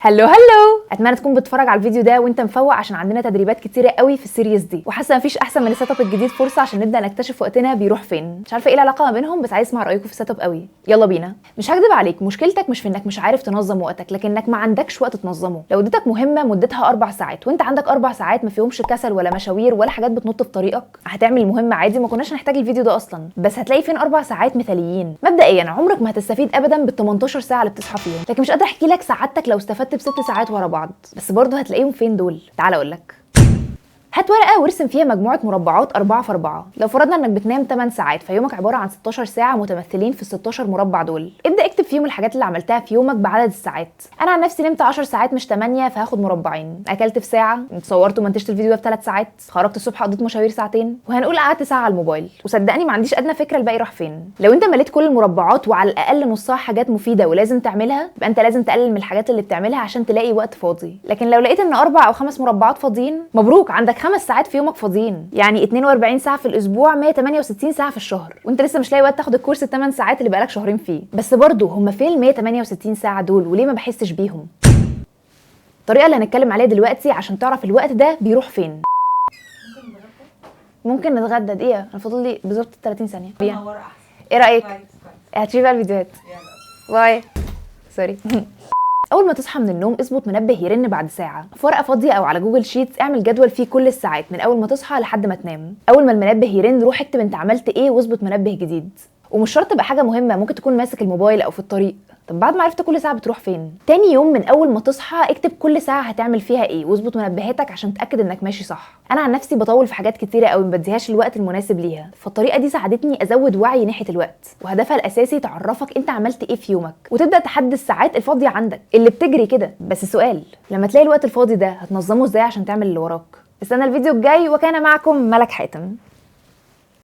hello hello، اتمنى تكون بتتفرج على الفيديو ده وانت مفوق، عشان عندنا تدريبات كتيرة قوي في ال series دي، وحاسه مفيش احسن من ال setup الجديد فرصة عشان نبدا نكتشف وقتنا بيروح فين. مش عارفه ايه العلاقة ما بينهم، بس عايز اسمع رايكم في ال setup قوي. يلا بينا. مش هكدب عليك، مشكلتك مش في انك مش عارف تنظم وقتك، لكنك ما عندكش وقت تنظمه. لو اديتك مهمة مدتها 4 ساعات وانت عندك 4 ساعات ما فيهمش كسل ولا مشاوير ولا حاجات بتنط في طريقك، هتعمل المهمة عادي، ما كناش نحتاج الفيديو ده اصلا. بس هتلاقي فين 4 ساعات مثاليين؟ مبدئيا عمرك ما هتستفيد ابدا بال 18 ساعة اللي بتصحى فيهم، لكن مش قادرة احكي لك سعادتك لو استفدت ب6 ساعات ورا بعض. بس برضه هتلاقيهم فين دول؟ تعال اقول لك. هات ورقة وارسم فيها مجموعة مربعات 4 في 4. لو فرضنا انك بتنام 8 ساعات، فيومك عبارة عن 16 ساعة متمثلين في ال 16 مربع دول. ابدا اكتب فيهم الحاجات اللي عملتها في يومك بعدد الساعات. انا عن نفسي نمت 10 ساعات مش 8، فهاخد مربعين. اكلت في ساعه، صورت ومنتجت الفيديو ده في 3 ساعات، خرجت الصبح قضيت مشاوير ساعتين، وهنقول قعدت ساعة على الموبايل. وصدقني ما عنديش ادنى فكرة الباقي راح فين. لو انت مليت كل المربعات وعلى الاقل نصها حاجات مفيدة ولازم تعملها، يبقى انت لازم تقلل من الحاجات اللي بتعملها عشان تلاقي وقت فاضي. لكن لو لقيت ان 4 او 5 مربعات فاضيين، مبروك، عندك 5 ساعات في يومك فاضيين، يعني 42 ساعة في الاسبوع، 168 ساعة في الشهر، وانت لسه مش لاقي وقت تاخد الكورس ال 8 ساعات اللي بقالك شهرين فيه. بس برضه هم فين ال 168 ساعة دول؟ وليه ما بحسش بيهم؟ الطريقة اللي هنتكلم عليها دلوقتي عشان تعرف الوقت ده بيروح فين. ممكن نتغدى؟ دقيقه، انا فاضل لي بالظبط 30 ثانيه. نور احسن. ايه رايك؟ كويس كويس. هتشوفي بقى الفيديوهات. يلا. bye. sorry. اول ما تصحى من النوم اظبط منبه يرن بعد ساعه. في ورقة فاضية او على Google Sheets اعمل جدول فيه كل الساعات من اول ما تصحى لحد ما تنام. اول ما المنبه يرن روح اكتب انت عملت ايه واظبط منبه جديد. ومش شرط تبقى حاجة مهمه، ممكن تكون ماسك الموبايل او في الطريق. طب بعد ما عرفت كل ساعة بتروح فين، تاني يوم من اول ما تصحى اكتب كل ساعة هتعمل فيها ايه واظبط منبهاتك عشان تتاكد انك ماشي صح. انا عن نفسي بطول في حاجات كتيرة قوي، ما بديهاش الوقت المناسب ليها، فالطريقه دي ساعدتني ازود وعي ناحية الوقت. وهدفها الاساسي تعرفك انت عملت ايه في يومك وتبدا تحدد الساعات الفاضيه عندك اللي بتجري كده. بس سؤال، لما تلاقي الوقت الفاضي ده هتنظمه ازاي عشان تعمل اللي وراك؟ استنى الفيديو الجاي، وكان معكم ملك حاتم.